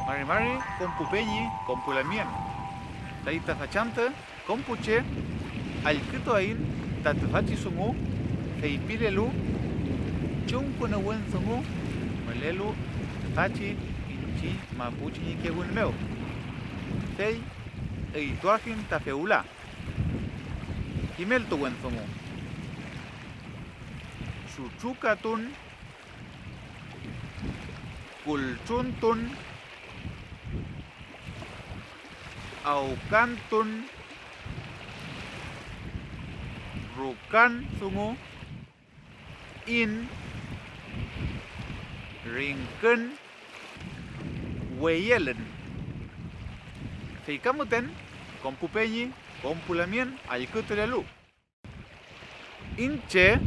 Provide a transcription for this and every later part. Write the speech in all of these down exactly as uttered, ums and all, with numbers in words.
Mari mari kom pu peñi, kom pu lamngen. Tayta fachantü kom pu che allkütuaiñ ta tüfachi dungu, feypilelu: chumkünuwün dungu mülelu tüfachi iñchiñ mapuche ñi kewün mew, fey üytuafiñ ta fewla. Kimeltuwün dungu: chutrukatun, kultruntun, awkantun, rukan dungu, in, ringkün, weyelün. Fey ka müten kom pu peñi, kom pu lamngen allkütulelu. Iñche,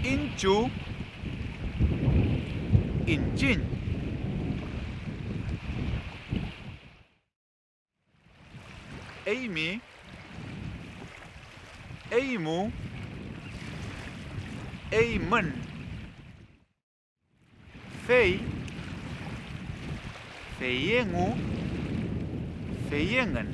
iñchu, iñchiñ. Eymi, eymu, eymün. Fey, feyengu, feyengün.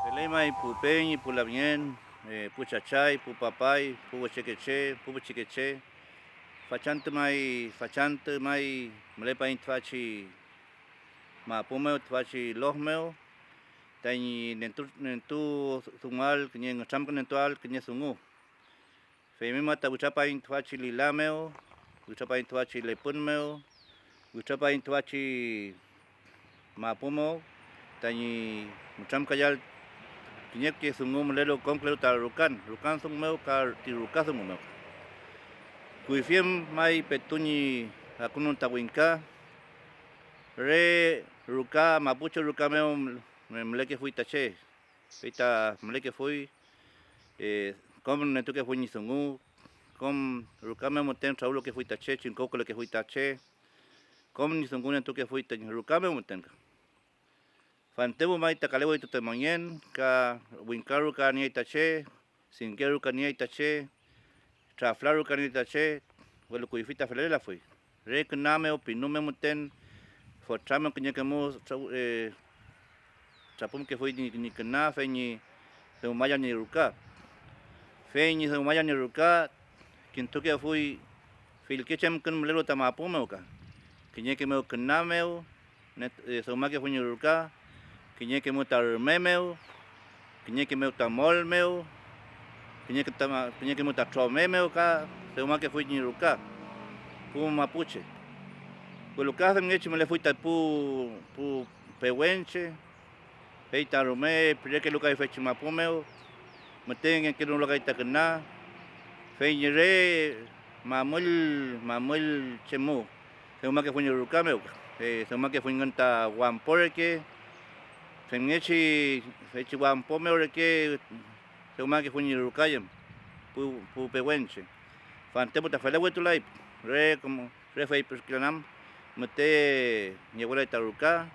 Feley may pu peñi, pu lamngen, eh, pu chachay, pu papay, pu wechekeche, pu pichikeche. Fachantü may, fachantü may mülepaiñ tüfachi mapu mew, tüfachi lof mew, tañi nentu-, nentudunguael kiñe, nütramkünentuael kiñe dungu. Feymew ta witrapaiñ tüfachi lila mew, witrapaiñ tüfachi lepün mew, witrapaiñ tüfachi mapu mew tañi nütramkayael kiñeke dungu mülelu, konkülelu ta rukan, rukan dungu mew ka ti ruka dungu mew. Kuyfi em may petu ñi akünun ta wingka, re ruka, mapuche ruka mew mülekefuy ta che, fey ta mülekefuy, eh, kom nentukefuy ñi dungu, kom ruka mew müten trawülukefuy ta che, chingkowkülekefuy ta che, kom ñi dungu nentukefuy ta ruka mew müten. Fantepu may ta kalewetuy ta mongen, ka wingka ruka niey ta che, sinke ruka niey ta che, trafla ruka niey ta che, welu kuyfi ta felelafuy. Re küna mew, pinu mew müten, fotra mew kiñeke mu tra-, eh, trapümkefuy ñi, ñi küna fey ñi dewmayael ñi ruka. Fey ñi dewmayael ñi ruka kintukefuy fillke chemkün mülelu ta mapu mew ka. Kiñeke mew küna mew, ne-, eh, dewmakefuy ñi ruka, kiñeke mu ta rüme mew, kiñeke mew ta mol mew, kiñeke ta ma-, kiñeke mu ta trome mew ka dewmakefuy ñi ruka, pu mapuche. Welu ka femngechi mülefuy ta pu, pu pewenche, fey ta rume pirekelu kay feychi mapu mew, müten ngenkenolu kay ta küna, fey ñi re mamüll, mamüll chemu dewmakefuy ñi ruka mew, eh, dewmakefuyngün ta wampo reke, femngechi feychi wampo mew reke dewmakefuy ñi ruka yem, pu, pu pewenche. Fantepu ta felewetulay, re kom-, re feypirkelan am müte ñewelay ta ruka,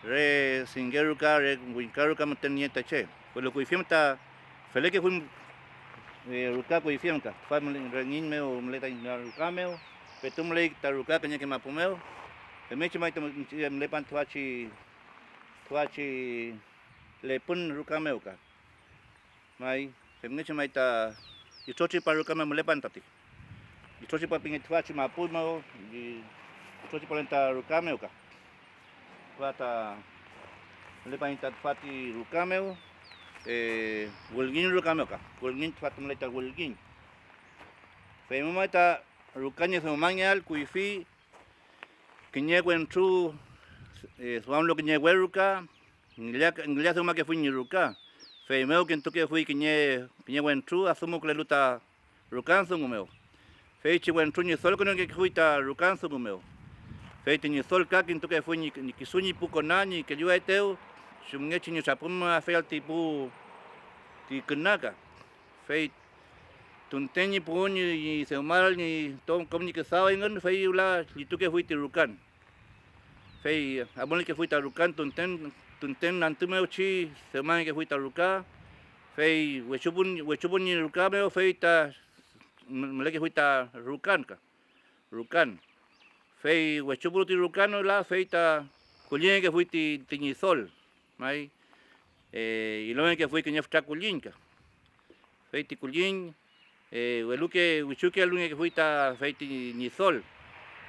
re sinke ruka, re wingka ruka müten niey ta che, welu kuyfi em ta felekefuy, eh, ruka kuyfi em ka. Tüfa müley, rangiñ mew müley ta ruka mew, petu müley ta ruka kiñeke mapu mew, femngechi may ta mülepan tüfachi, tüfachi lepün ruka mew ka. May, femngechi may ta itrotripa ruka mew mülepan tati. Itrotripa pinge tüfachi mapu mew, i-, itrotripalen ta ruka mew ka. Tüfa ta mülepan ta tüfati ruka mew, eh, wülngiñ ruka mew ka. Wülngiñ, tüfa ta müley ta wülngiñ. Feymew may ta ruka ñi dewmangeael kuyfi kiñe wentru, eh, duamlu kiñe we ruka, ngilla-, ngilladewmakefuy ñi ruka, feymew kintukefuy kiñe, kiñe wentru adumkülelu ta rukan dungu mew. Feychi wentru ñidolkünungekefuy ta rukan dungu mew. Fey ti ñidol ka kintukefuy ñi, ñi kisu ñi pu kona ñi kelluaetew, chumngechi ñi trapümafiel ti pu, ti küna ka. Fey tunten ñi puwün ñi, ñi dewmal ñi tom-, kom ñi küdaw engün, fey wüla llitukefuy ti rukan. Fey amulkefuy ta rukan tunten, tunten antü mew chi dewmangekefuy ta ruka, fey wechupun, wechupun ñi ruka mew, fey ta mü-, mülekefuy ta rukan ka, rukan. Fey wechupulu ti rukan wüla, fey ta kullingekefuy ti, ti ñidol, may, eh, ilongekefuy kiñe fütra kulliñ ka. Fey ti kulliñ, eh, weluke wichuke elungekefuy ta fey ti ñidol,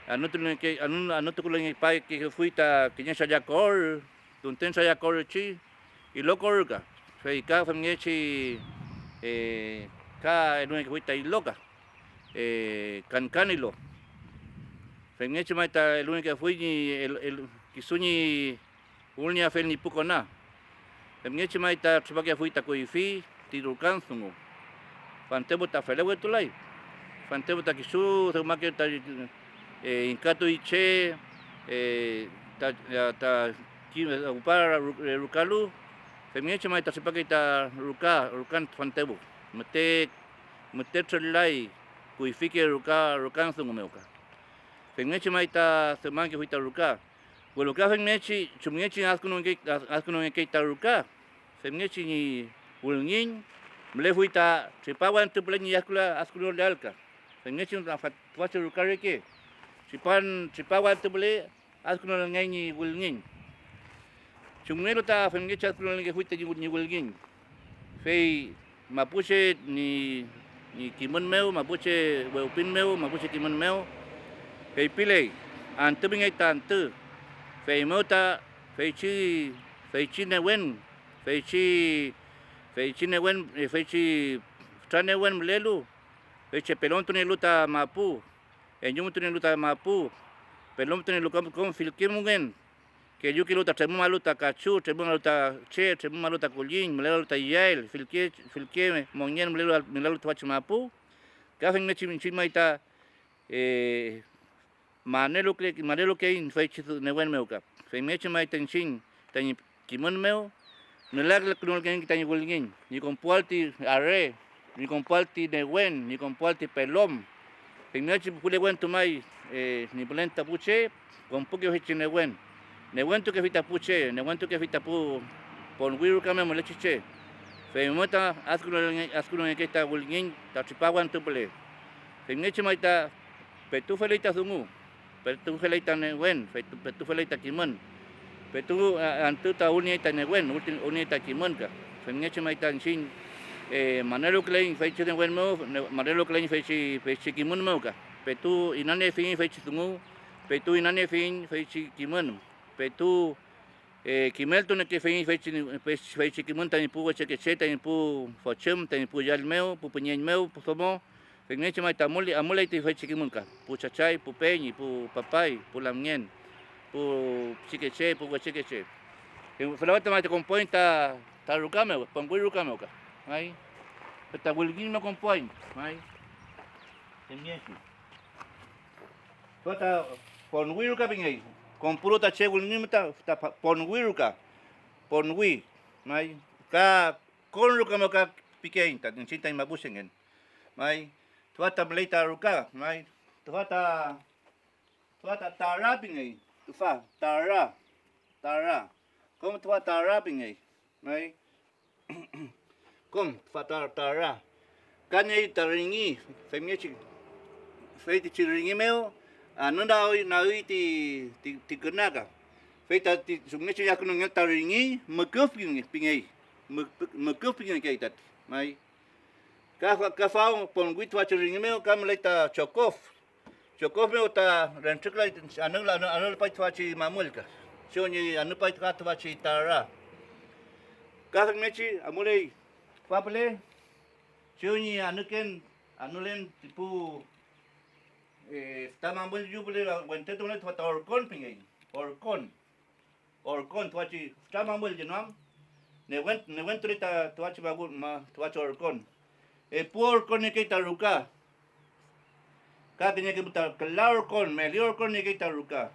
anütulenge-, anü-, anütukulengepakefuy ta kiñe tralla kor, tunten tralla kor chi, ilo kor ka, fey ka femngechi, eh, ka elungekefuy ta ilo ka, eh, kankan ilo. Femngechi may ta elungekefuy ñi el-, el-, kisu ñi wülnieafel ñi pu kona. Femngechi may ta tripakefuy ta kuyfi ti rukan dungu. Fantepu ta felewetulay. Fantepu ta kisu dewmake ta, eh, ingkatuy che, eh, ta, ta, ta ki-, opa ru-, rukalu. Femngechi may ta tripakey ta ruka, rukan fantepu. Müte, müte trül-lay kuyfike ruka, rukan dungu mew ka. Femngechi may ta dewmankefuy ta ruka. Welu ka femngechi, ¿chumngechi adkünunge-, ad-, adkünungekey ta ruka? Femngechi ñi wülngiñ mülefuy ta tripawe antü püle ñi adküla-, adkünuleael ka. Femngechi ta fa-, tüfachi ruka reke tripan, tripawe antü püle adkünulngey ñi wülngiñ. ¿Chumngelu ta femngechi adkünulngefuy ta ñi, ñi wülngiñ? Fey mapuche ñi, ñi kimün mew, mapuche wewpin mew, mapuche kimün mew, feypiley: Antü pingey ta antü. Feymew ta feychi, feychi newen, feychi, feychi newen, feychi fütra newen mülelu, feychi pelontunelu ta mapu, eñumtunelu ta mapu, pelontunelu kom, kom fillke mongen, kellukelu ta tremümalu ta kachu, tremümalu ta che, tremümalu ta kulliñ, mülelu ta iyael, fillke, fillke mongen mülelu, mülelu tüfachi mapu, ka femngechi iñchiñ may ta, eh, manelukle-, manelukeiñ feychi newen mew ka. Femngechi may ta iñchiñ tañi kimün mew, nülakülekünulkey tañi wülngiñ, ñi konpuael ti are, ñi konpuael ti newen, ñi konpuael ti pelon. Femngechi pulewentu may, eh, ñi mülen ta pu che, konpukefi chi newen. Newentukefi ta pu che, newentukefi ta pu ponwi ruka mew mülechi che. Feymew ta adkünulnge-, adkünungekey ta wülngiñ ta tripawe antü püle. Femngechi may ta petu feley ta dungu, petu feley ta newen, petu, petu feley ta kimün, petu, a, antü ta wülniey ta newen, wülti-, wülniey ta kimün ka. Femngechi may ta iñchiñ, eh, maneluwküleiñ feychi newen mew, ne-, maneluwküleiñ feychi, feychi kimün mew ka. Petu inaniefiyiñ feychi dungu, petu inaniefiyiñ feychi kimün, petu, eh, kimeltuniekefiyiñ feychi, feychi kimün tañi pu wechekeche, tañi pu fotüm, tañi pu yall mew, pu püñeñ mew, pu domo. Femngechi may ta amule-, amuley ti feychi kimün ka, pu chachay, pu peñi, pu papay, pu lamngen, pu pichikeche, pu wechekeche. Fey felawe ta may ta konpuaiñ ta, ta ruka mew, ponwi ruka mew ka, may. Fey ta wülngiñ mew konpuaiñ, may. Femngechi. Tüfa ta ponwi ruka pingey, konpulu ta che wülngiñ mew ta, ta pa-, ponwi ruka, ponwi, may. Ka kon ruka mew ka pikeiñ ta iñchiñ taiñ mapuchengen. May, tüfa ta müley ta ruka, may, tüfa ta, tüfa ta tara pingey, tüfa, tara, tara, kom tüfa tara pingey, may, kom tüfa ta, tara, ka niey ta ringi, femngechi feytichi ringi mew, anünawi-, nawi ti, ti, ti küna ka. Fey tati chumngechi ñakünungel ta ringi, müküf pinge-, pingey. Mükü-, müküf pingekey tati, may. Ka fa-, ka faw ponwi tüfachi ringi mew ka müley ta chokof. Chokof mew ta rentrükülay, anü-, anü-, anülpay tüfachi mamüll ka, chew ñi anüpay ta tüfachi tara. Ka femngechi amuley tüfa püle, chew ñi anüken, anülen ti pu, eh, fütra mamüll yu püle, wente tüfale tüfa ta orkon pingey, orkon. Orkon tüfachi fütra mamüll ñi duam, newen-, newentule ta tüfachi mawu-, ma-, tüfachi orkon. Epu orkon niekey ta ruka, ka kiñeke ta küla orkon, meli orkon niekey ta ruka.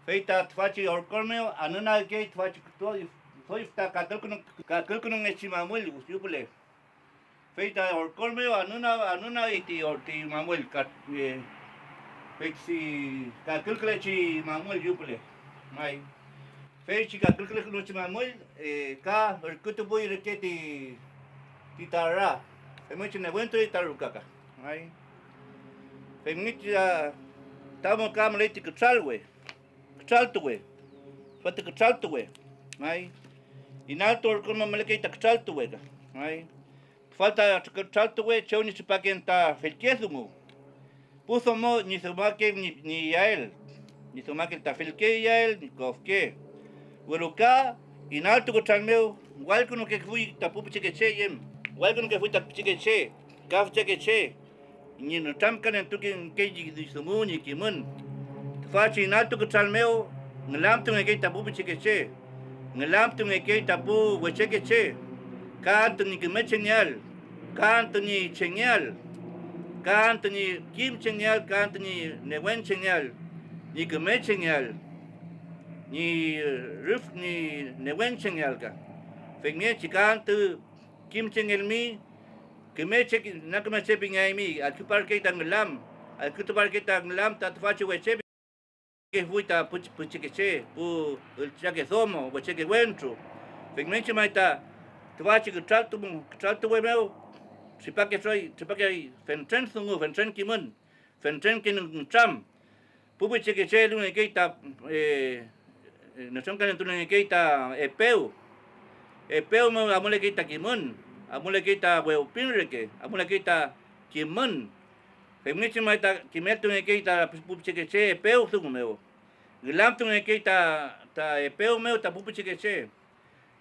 Fey ta tüfachi orkon mew anünagkey tüfachi doy, doy fütra kakülkünu-, kakülkünungechi mamüll yu püle. Fey ta orkon mew anüna-, anünagi ti or-, ti mamüll ka, eh, feychi kakülkülechi mamüll yu püle, may. Feychi kakülkülekünuchi mamüll, eh, ka ürkütupuy reke ti, ti tara, femngechi newentuy ta ruka ka, may. Femngechi ta, tamo ka müley ti kütralwe. Kütraltuwe, fati kütraltuwe, may. Inaltu orkon mew mülekey ta kütraltuwe ka, may. Tüfa ta kütraltuwe chew ñi tripaken ta fillke dungu. Pu domo ñi dumaken ñi, ñi iyael, ñi dumaken ta fillke iyael ñi kofke. Welu ka inaltu kütral mew wallkünukefuy ta pu pichikeche yem, wallkünukefuy ta pichikeche ka fütakeche. Ñi nütramkanentukengekey ñi dungu ñi kimün. Tüfachi inaltu kütral mew ngülamtungekey ta pu pichikeche, ngülamtungekey ta pu wechekeche, ka antü ñi kümechengeael, ka antü ñi chengeael, ka antü ñi kimchengeael, ka antü ñi newenchengeael, ñi kümechengeael, ñi rüf ñi newenchengeael ka. Femngechi ka antü kimchengelmi, küme che, na küme che pingeaymi, allkütuparkey ta ngülam, allkütuparkey ta ngülam ta tüfachi weche, kefuy ta pu-, pichikeche, pu üllchake domo, wecheke wentru. Femngechi may ta tüfachi kütraltu-, kütraltuwe mew tripake troy, tripakey fentren dungu, fentren kimün, fentren kimün nütram. Pu pichikeche elungekey ta, eh, nütramkanentulungekey ta epew. Epew mew amulekey ta kimün, amulekey ta wewpin reke, amulekey ta kimün. Femngechi may ta kimeltungekey ta pu pichikeche epew dungu mew. Ngülamtungekey ta, ta epew mew ta pu pichikeche.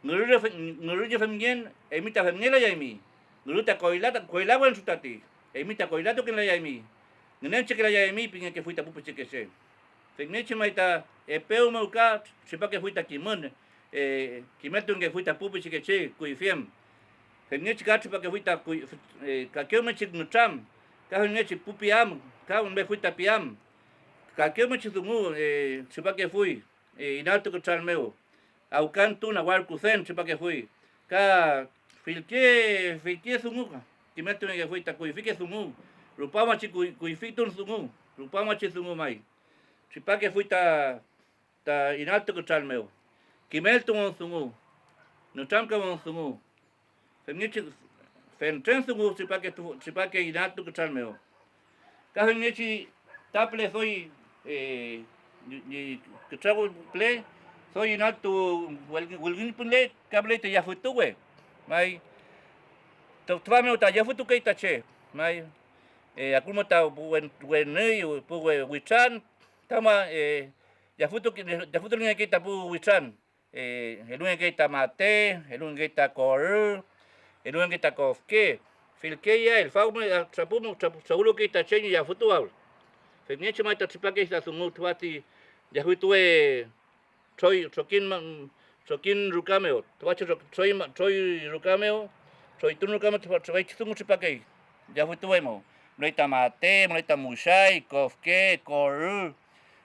Ngürü-, ngürü ñi femngen, eymi ta femngelayaymi. Ngürü ta koyla, ta koyla wentru tati, eymi ta koylatukelayaymi. Ngünenchekelayaymi, pingekefuy ta pu pichikeche. Femngechi may ta epew mew ka tripakefuy ta kimün, eh, kimeltunkefuy ta pu pichikeche kuyfi em. Femngechi ka tripakefuy ta kuy-, eh, kakewmechi nütram, ka femngechi pu piam, ka wünbefuy ta piam. Kakewmechi dungu, eh, tripakefuy, eh, inaltu kütral mew, awkantun, awarkuden tripakefuy, ka fillke, fillke dungu kimeltungekefuy ta kuyfike dungu, rupamachi kuy-, kuyfitun dungu, rupamachi dungu may. Tripakefuy ta, ta inaltu kütral mew, kimeltuwün dungu, nütramkawün dungu. Femngechi fentren dungu tripake tu-, tripake inaltu kütral mew. Ka femngechi ta püle doy, eh, ñi, ñi kütral püle doy inaltu wül-, wülngiñ püle ka püle ta yafütuwe, may. Tü-, tüfa mew ta yafütukey ta che, may. Eh, akulu ta pu wen-, wenüy, pu we-, witran, tama, eh, yafütu-, yafutulngekey ta pu witran. Eh, elungekey ta mate, elungekey ta korü, elungekey ta kofke, fillke iyael, faw mew, ah, trapu mew, trapu, trawülukey ta che ñi yafütuwael. Femngechi may ta tripakey ta dungu tüfati yafütuwe troy, trokiñ ma-, trokiñ ruka mew, tüfachi tro-, troy ma-, troy ruka mew, troytun ruka mew tüfa-, tüfeychi dungu tripakey yafütuwe mew. Müley ta mate, müley ta mushay, kofke, korü,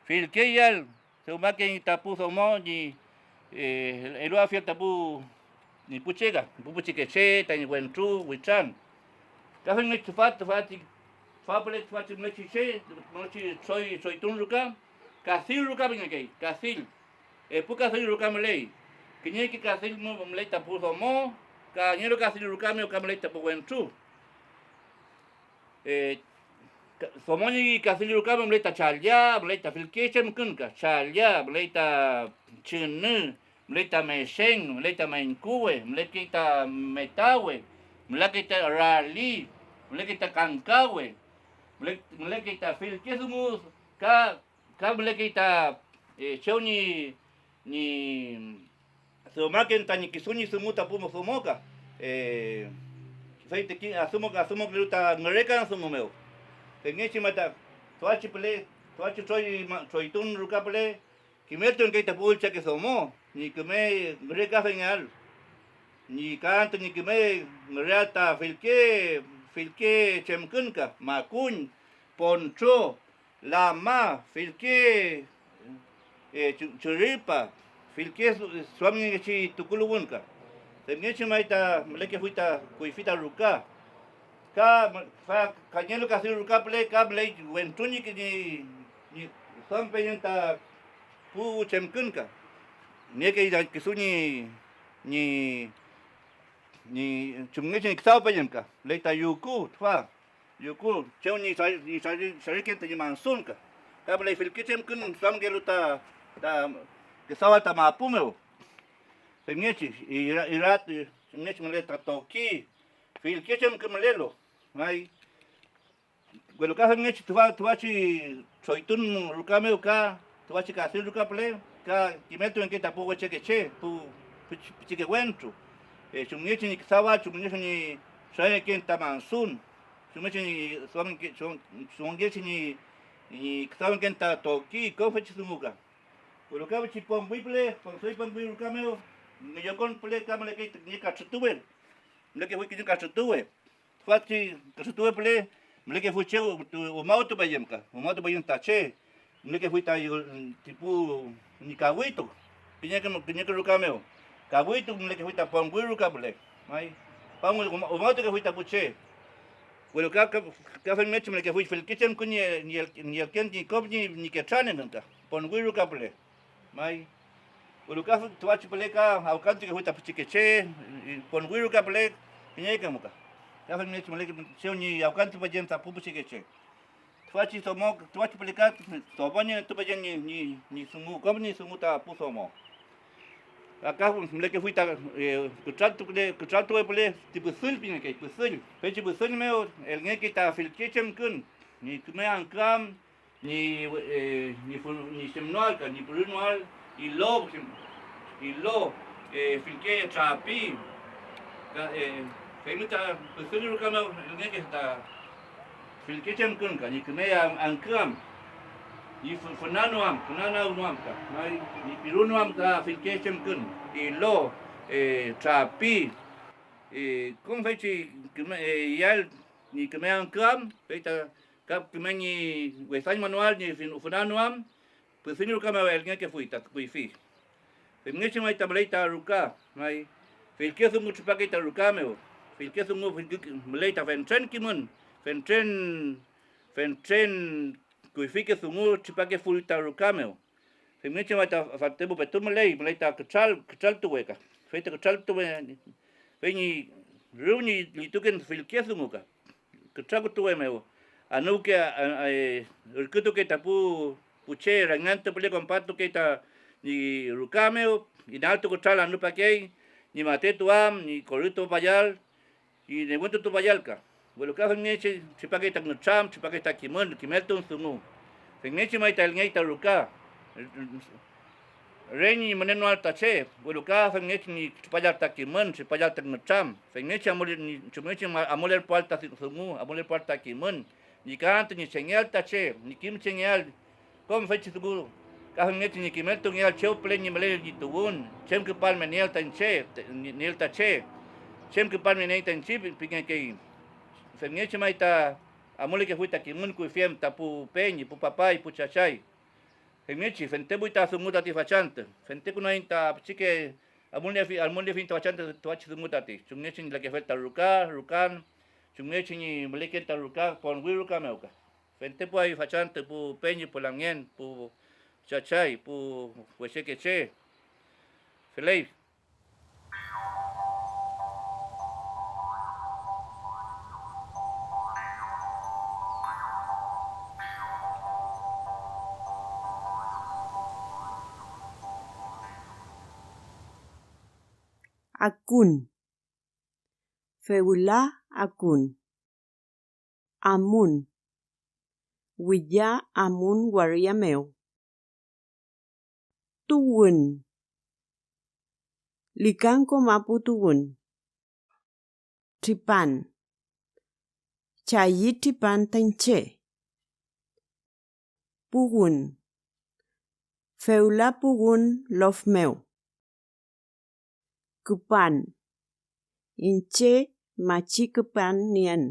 fillke iyael. Dewmakey ta pu domo ñi, eh, eluafiel ta pu, ñi pu che ka, pu pichikeche, tañi wentru, witran. Ka femngechi tüfa, tüfachi, tüfa püle tüfachi mülechi che, mülechi troy, troytun ruka, kadill ruka pingekey, kadill. Epu kadill ruka müley. Kiñeke kadill mu-, müley ta pu domo, ka kangelu kadill ruka mew ka müley ta pu wentru. Eh, Ka-, domo ñi kafill ruka mew müley ta challa, müley ta fillke chemkün ka, challa, müley ta chünü, müley ta mexen, müley ta meñkuwe, mülekey ta metawe, mülekey ta rali, mülekey ta kangkawe, müle-, mülekey ta fillke dungu ka, ka mülekey ta, eh, chew ñi, ñi dewmaken tañi kisu ñi dungu ta pu domo ka, eh, fey ti ki-, adümu-, adümukelu ta ngürekan dungu mew. Femngechi may ta tüfachi püle, tüfachi troy ma-, troytun ruka püle kimeltunkey ta pu üllchake domo ñi küme ngürekafengeael, ñi ka antü ñi küme ngüreael ta fillke, fillke chemkün ka, makuñ, poncho, lama, fillke, eh, chü-, chüripa, fillke du-, duamngekechi tukuluwün ka. Femngechi may ta mülekefuy ta kuyfi ta ruka. Ka mü-, fa-, kangelu kafill ruka püle ka müley wentru ñi, ñi, ñi duam peyün ta pu chemkün ka. Niekey ta kisu ñi, ñi, ñi chumngechi ñi küdaw peyün ka. Müley ta yuku tüfa. Yuku, chew ñi sari-, ñi sari-, sariken tañi mansun ka. Ka müley fillke chemkün duamkelu ta, ta küdawal ta mapu mew. Femngechi, ira-, irat, femngechi müley ta toki, fillke chemkün mülelu may. Welu ka femngechi tüfa-, tüfachi troytun ruka mew ka tüfachi kasil ruka püle, ka kimeltuwünke ta pu wechekeche, pu pich-, pichike wentru, eh, chumngechi ñi küdawal, chumngechi ñi trareken ta mansun, chumngechi ñi duamke-, chum-, chumngechi ñi, ñi küdawken ta toki, kom fechi dungu ka. Welu ka pichi ponwi püle, ponwi ponwi ruka mew, ngillokon püle ka mülekey kiñe katrütuwe, mülekefuy kiñe katrütuwe. Tüfachi katrütuwe püle mülekefuy chew umawtupeyüm ka, umawtupeyüm ta che, mülekefuy ta yu-, ti pu ñi kawitu, kiñeke, kiñeke ruka mew, kawitu mülekefuy ta ponwi ruka püle, may, ponwi uma-, umawtukefuy ta pu che. Welu ka, ka, ka femngechi mülekefuy fillke chemkün ñi, ñi el-, ñi elken ñi kom ñi, ñi ketran engün ta ponwi ruka püle. May. Welu ka tüfachi püle ka awkantukefuy ta pichikeche, ponwi ruka püle kiñeke mu ka. Ka femngechi müleke chew ñi awkantupayen ta pu pichikeche. Tüfachi domo, tüfachi püle ka domo ñi entupayen ñi, ñi, ñi dungu, kom ñi dungu ta pu domo. Ka, ka mülekefuy ta, eh, kütraltu püle, kütraltuwe püle ti püsüll pingekey, püsüll. Feychi püsüll mew elngekey ta fillke chemkün ñi küme angkü am, ñi, eh, ñi fu-, ñi femnoael ka ñi pürünoael ilo, ilo, eh, fillke trapi, ka, eh, feymew ta püsüli ruka mew elngeke ta fillke chemkün ka ñi küme am-, angkü am, ñi fü-, fünanu am, fünanawnu am ka, may, ñi pirunu am ta fillke chemkün, ilo, eh, trapi, eh, kom feychi küme, eh, iyael ñi küme angkü am, fey ta ka küme ñi wesañmanoael ñi fin-, fünanu am, püsüñi ruka mew elngekefuy ta kuyfi. Femngechi may ta müley ta ruka, may, fillke dungu tripakey ta ruka mew, fillke dungu fillke-, müley ta fentren kimün, fentren, fentren kuyfike dungu tripakefuy ta ruka mew. Femngechi may ta fantepu petu müley, müley ta kütral, kütraltuwe ka. Fey ta kütraltuwe, fey ñi rüf ñi llituken fillke dungu ka. Kütrakutuwe mew, anuwke, a, a, e, ürkütuke ta pu, pu che, rangiantü püle konpatukey ta ñi ruka mew, inaltu kütral anüpakey ñi matetuam, ñi korütupayal, ñi newentutupayal ka, welu ka femngechi tripakey ta ngütram, tripakey ta kimün, kimeltun dungu. Femngechi may ta elngey ta ruka, re ñi münenoael ta che, welu ka femngechi ñi tripayal ta kimün, tripayal ta ngütram, femngechi amule-, ñi, chumngechi ma-, amulerpuael ta dungu, amulerpuael ta kimün, ñi ka antü ñi chengeael ta che, ñi kimchengeael kom feychi dungu, ka femngechi ñi kimeltungeael chew püle ñi müleel ñi tuwün, chem küpalme nieel ta iñche, nieel ta che, chem küpalme niey ta iñche pingekey. Femngechi may ta amulekefuy ta kimün kuyfi em ta pu peñi, pu papay, pu chachay. Femngechi fentepuy ta dungu tati fachantü, fentekünuaiñ ta pichike amulniefi-, amulniefiñ ta fachantü tüfachi dungu tati, chumngechi ñi lekefel ta ruka, rukan, chumngechi ñi müleken ta ruka, ponwi ruka mew ka. Fentepuay fachantü pu peñi, pu lamngen, pu chachay, pu wechekeche. Feley. Akun. Fewla akun. Amun. Willa amun waria mew. Tuwün. Likanko mapu tuwün. Tripan. Chayi tripan ta iñche. Puwün. Fewla puwün lof mew. Küpan. Iñche machi küpan nien.